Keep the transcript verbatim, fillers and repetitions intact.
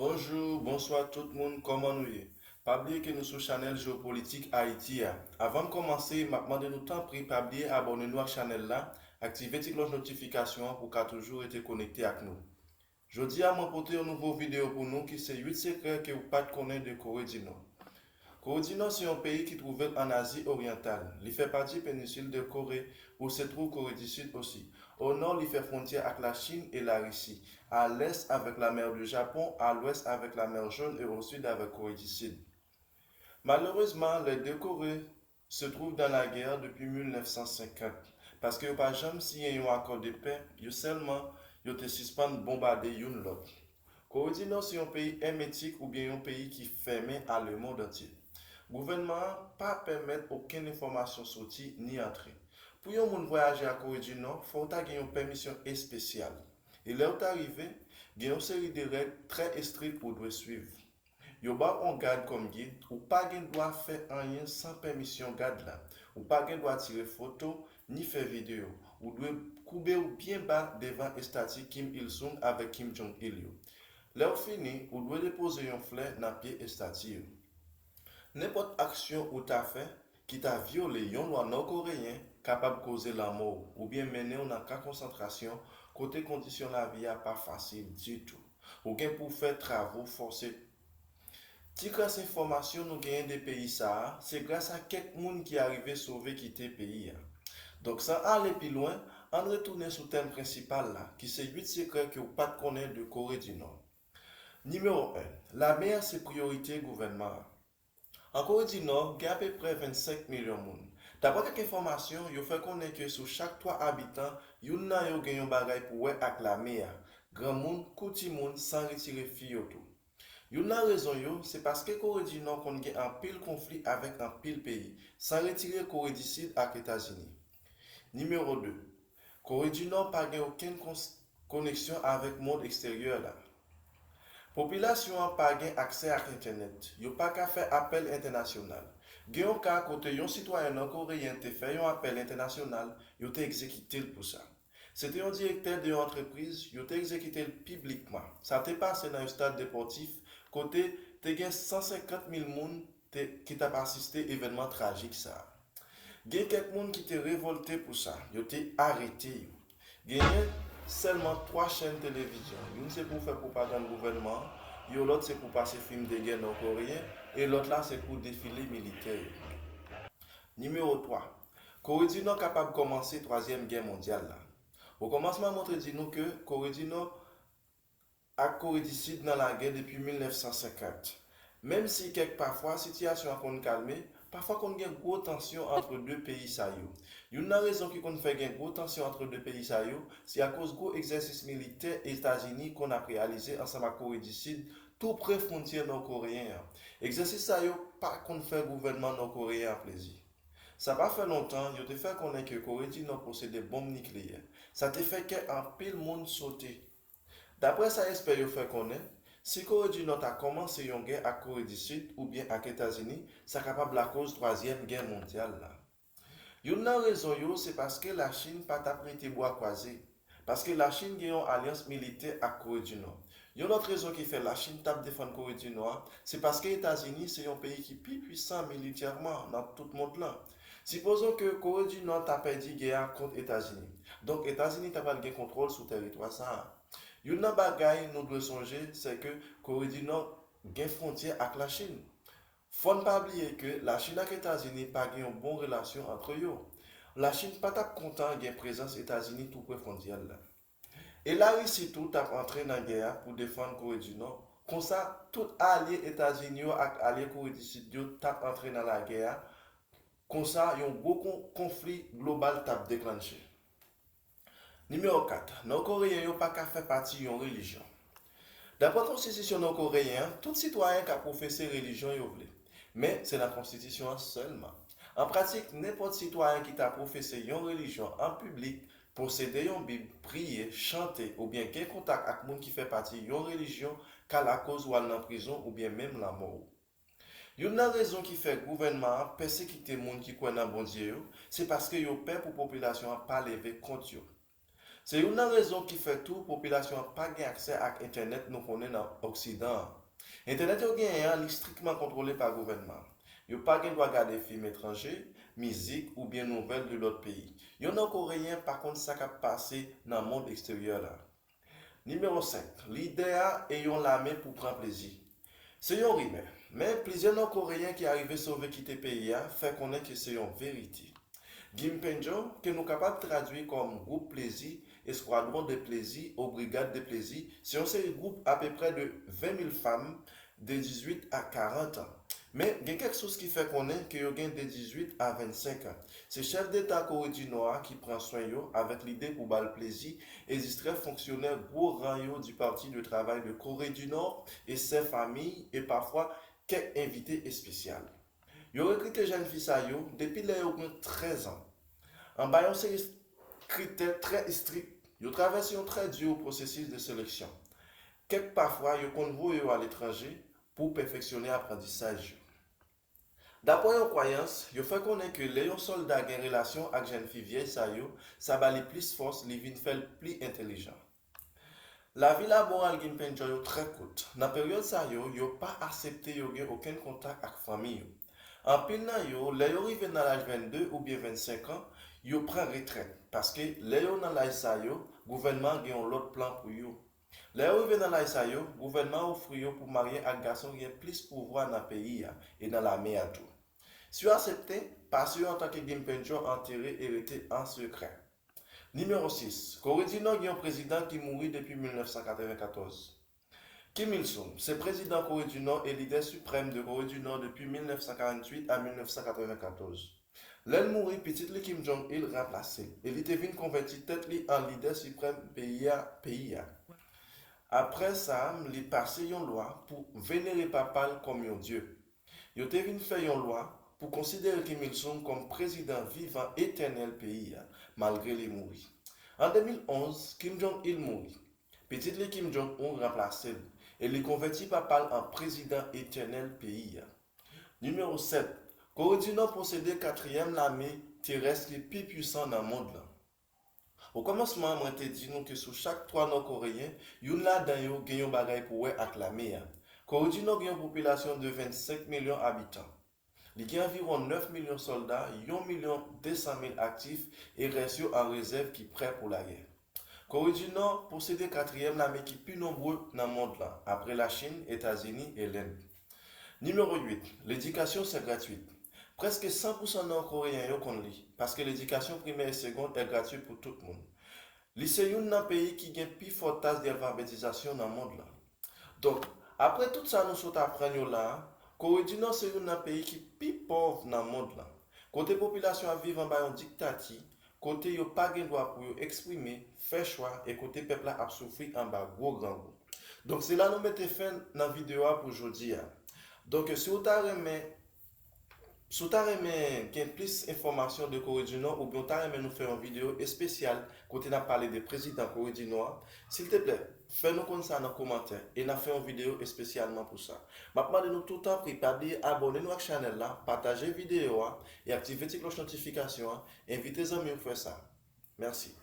Bonjou, bonswa tout moun, kòman nou ye? Pa bliye ke nou sou chanèl Jewopolitik Ayiti a. Avan m kòmanse, m ap mande nou tanpri pa bliye abòne nou ak chanèl la, aktive ti klòch notifikasyon an pou w ka toujou rete konekte ak nou. Jodi a, mwen pote yon nouvo videyo pou nou ki se uit sekrè ke w pa t konnen de Kore di Nò. Kore di Nò se yon peyi ki twouve l ann Azi Oryantal. Li fè pati penisil de Kore, où se trouve Corée du Sud aussi. Au nord, li fè fwontyè ak Lachin e Larisi. À l'est, avec la mer du Japon, à l'ouest, avec la mer Jaune et au sud, avec Corée du Sud. Malheureusement, les deux Corées se trouvent dans la guerre depuis mil nèf san senkant, paske yo pa janm siyen yon akò de pè, yo sèlman yo te sispann bonbade youn lòt. Kore di Nò se yon peyi èmetik oubyen yon peyi ki fèmen a lemonn antye. Gouvènman an pa pèmèt okenn enfòmasyon soti ni antre. Pou yon moun vwayaje a Kore di Nò, fò w ta gen yon pèmisyon espesyal. E lè w ta rive, gen yon seri de règ trè estrik ou dwe swiv. Yo ba w yon gad kòm gid, ou pa gen dwa fè anyen san pèmisyon gad la. Ou pa gen dwa tire foto, ni fè videyo. Ou dwe koube w byen ba devan estati Kim Il-sung avèk Kim Jong-il yo. Lè w fini, ou dwe depoze yon flè nan pye estati yo. Nenpòt aksyon ou ta fè ki ta vyole yon lwa nòkoreyen kapab koze lanmò w oubyen mennen w nan ka konsantrasyon kote kondisyon lavi a pa fasil ditou. Ou gen pou w fè travo fòse. Ti kras enfòmasyon nou genyen de peyi sa a, se gras a kèk moun ki arive sove kite peyi a. Donk, san ale pi lwen, ann retounen sou tèm prensipal la, ki se uit sekrè ke w pa t konnen de Kore di Nò. Nimewo en, lame a se priyorite gouvènman an. An Kore di Nò, gen apeprè vennsenk milyon moun. Daprè kèk enfòmasyon, yo fè konnen ke sou chak twa abitan, youn nan yo gen yon bagay pou wè ak lame a, granmoun kou timoun, san retire fi yo tou. Youn nan rezon yo, se paske Kore di Nò konn gen anpil konfli avèk anpil peyi, san retire Kore di Sid ak Etazini. Nimewo de, Kore di Nò pa gen okenn kons- koneksyon avèk mond eksteryè la. Popilasyon an pa gen aksè ak entènèt. Yo pa ka fè apèl entènasyonal. Gen yon ka kote yon sitwayen nòkoreyen te fè yon apèl entènasyonal, yo te egzekite l pou sa. Se te yon direktè de yon antrepriz, yo te egzekite l piblikman. Sa te pase nan yon stad depòtif kote te gen san senkant mil moun te, ki t ap asiste evènman trajik sa a. Gen kèk moun ki te revòlte pou sa, yo te arete yo. Genyen sèlman twa chèn televizyon. Youn se pou fè pwopagann gouvènman an, yon lòt se pou pase fim de gè nòkoreyen, e lòt la se pou defile militè yo. Nimewo twa, Kore di Nò kapab kòmanse twazyèm gè mondyal la. Okòmansman, montre di nou ke Kore di Nò ak Kore di Sid nan lagè depi mil nèf san senkant. Menm si kèk pafwa sitiyasyon an konn kalme, pafwa konn gen gwo tansyon ant de peyi sa yo. Youn nan rezon ki konn fè gen gwo tansyon ant de peyi sa yo, se akoz gwo egzèsis militè Etazini konn ap reyalize ansanm ak Kore di Sid tou pre fwontyè nòkoreyen an. Egzèsis sa yo pa konn fè gouvènman nòkoreyen an plezi. Sa pa fè lontan, yo te fè konnen ke Kore di Nò posede bonm nikleyè. Sa te fè kè anpil moun sote. Daprè sa ekspè yo fè konnen, si Kore di Nò ta kòmanse yon gè ak Kore di Sid oubyen ak Etazini, sa kapab lakoz twazyèm gè mondyal la. Youn nan rezon yo, se paske Lachin pa t ap rete bwa kwaze. Paske Lachin gen yon alyans militè ak Kore di Nò. Yon lòt rezon ki fè Lachin t ap defann Kore di Nò a, se paske Etazini se yon peyi ki pi pwisan militèman nan tout mond lan. Sipozon ke Kore di Nò ta pèdi gè a kont Etazini. Donk, Etazini ta pral gen kontwòl sou tèritwa sa a. Youn nan bagay nou dwe sonje, se ke Kore di Nò gen fwontyè ak Lachin. Fò n pa bliye ke Lachin ak Etazini pa gen yon bon relasyon ant yo. Lachin pa t ap kontan gen prezans Etazini tou pre fwontyè l la. E Larisi tou t ap antre nan gè a pou defann Kore di Nò. Konsa, tout alye Etazini yo ak alye Kore di Sid yo t ap antre nan lagè a. Konsa, yon gwo kon- konfli global t ap deklanche. Nimewo kat, Nòkoreyen yo pa ka fè pati yon relijyon. Daprè konstitisyon nòkoreyen an, tout sitwayen ka pwofese relijyon yo vle. Men, se nan konstitisyon an sèlman. An pratik, nenpòt sitwayen ki ta pwofese yon relijyon an piblik, posede yon Bib, priye, chante, oubyen gen kontak ak moun ki fè pati yon relijyon, ka lakoz w al nan prizon oubyen menm lanmò w. Youn nan rezon ki fè gouvènman an pèsekite moun ki kwè nan Bondye yo, se paske yo pè pou popilasyon an pa leve kont yo. Se youn nan rezon ki fè tou popilasyon an pa gen aksè ak entènèt nou konnen nan Oksidan an. Entènèt yo genyen an, li strikman kontwole pa gouvènman. Yo pa gen dwa gade fim etranje, mizik oubyen nouvèl de lòt peyi. Yon Nò Koreyen pa konn sa k ap pase nan mond eksteryè la. Nimewo senk, lide a e yon lame pou pran plezi. Se yon rimè, men plizyè Nò Koreyen ki arive sove kite peyi a fè konnen ke se yon verite. Gimpenjo, ke nou kapab tradui kòm gwoup plezi, escadron de plaisir ou brigade de plaisir, se yon seri gwoup apeprè de ven mil fanm de dizuit a karant an. Men, gen kèk sous ki fè konnen ke yo gen de dizuit a vennsenk an. Se chèf deta Kore di Nò a ki pran swen yo avèk lide pou ba l plezi e distrè fonksyonè gwo ran yo di Parti de Travay de Kore di Nò e sè fanmi e pafwa kèk envite espesyal. Yo rekrite jèn fi sa yo depi lè yo gen trèz an, anba yon seri kritè trè estrik. Yo travèse yon trè di pwosesis de seleksyon. Kèk pafwa, yo konn voye yo aletranje pou pèfeksyone aprantisaj yo. Dapre yon kwayans, yo fè konnen ke lè yon sòlda gen relasyon ak jèn fi vyèj sa yo, sa ba li plis fòs, li vin fè l pli entèlijan. Lavi laboral Gimpenjo yo trè kout. Nan peryòd sa yo, yo pa aksepte yo gen okenn kontak ak fanmi yo. Anpil nan yo, lè yo rive nan laj vennde oubyen vennsenk an, yo pran retrèt, paske lè yo nan laj sa yo, gouvènman an gen yon lòt plan pou yo. Lè yo rive nan laj sa yo, gouvènman an ofri yo pou marye ak gason ki gen plis pouvwa nan peyi a e nan lame a tou. Si yo aksepte, pase yo antanke Gimpenjo antere e rete an sekrè. Nimewo sis, Kore di Nò gen yon prezidan ki mouri depi mil nèf san katrevenkatòz. Kim Il Sung se prezidan Kore di Nò e lidè siprèm de Kore di Nò depi mil nèf san karantuit a mil nèf san katrevenkatòz. Lè l mouri, pitit li Kim Jong Il ranplase l, e li te vin konvèti tèt li an lidè siprèm peyi a. Peyi a. Apre sa, li pase yon lwa pou venere papa l kòm yon dye. Yo te vin fè yon lwa pou konsidere Kim Il Sung kòm prezidan vivan etènèl peyi a, malgre li mouri. An de mil onz, Kim Jong Il mouri. Pitit li Kim Jong Un ranplase l, e li konvèti papa l an prezidan etènèl peyi a. Nimewo sèt, Kore di Nò posede katriyèm lame terès ki pi pwisan nan mond lan. Okòmansman, mwen te di nou ke sou chak twa Nò Koreyen, youn ladan yo gen yon bagay pou wè ak lame a. Kore di Nò gen yon popilasyon de vennsenk milyon abitan. Li gen anviwon nèf milyon sòlda, yon milyon de san mil aktif, e rès yo an rezèv ki prè pou lagè. Kore di Nò posede katriyèm lame ki pi nonbre nan mond lan, apre Lachin, Etazini e Lenn. Nimewo uit, ledikasyon se gratwit. Prèske san pou san Nò Koreyen yo konn li, paske ledikasyon primè e segond è gratwit pou tout moun. Li se youn nan peyi ki gen pi fò tas de alfabetizasyon nan mond lan. Donk, apre tout sa nou sot aprann yo la a, Kore di Nò se youn nan peyi ki pi pòv nan mond lan, kote popilasyon ap viv anba yon diktati, kote yo pa gen dwa pou yo eksprime, fè chwa e kote pèp la ap soufri anba gwo grangou. Donk, se la nou mete fen nan videyo a pou jodi a. Donk, si w ta renmen, si w ta renmen gen plis enfòmasyon de Kore di Nò oubyen w ta renmen nou fè yon videyo espesyal kote n ap pale de prezidan Kore di Nò a, silteplè, fè nou konn sa nan kòmantè e n ap fè yon videyo espesyalman pou sa. M ap mande nou tou tanpri pa bliye abòne nou ak chanèl la, pataje videyo a e aktive ti klòch notifikasyon an, envite zanmi w fè sa. Mèsi.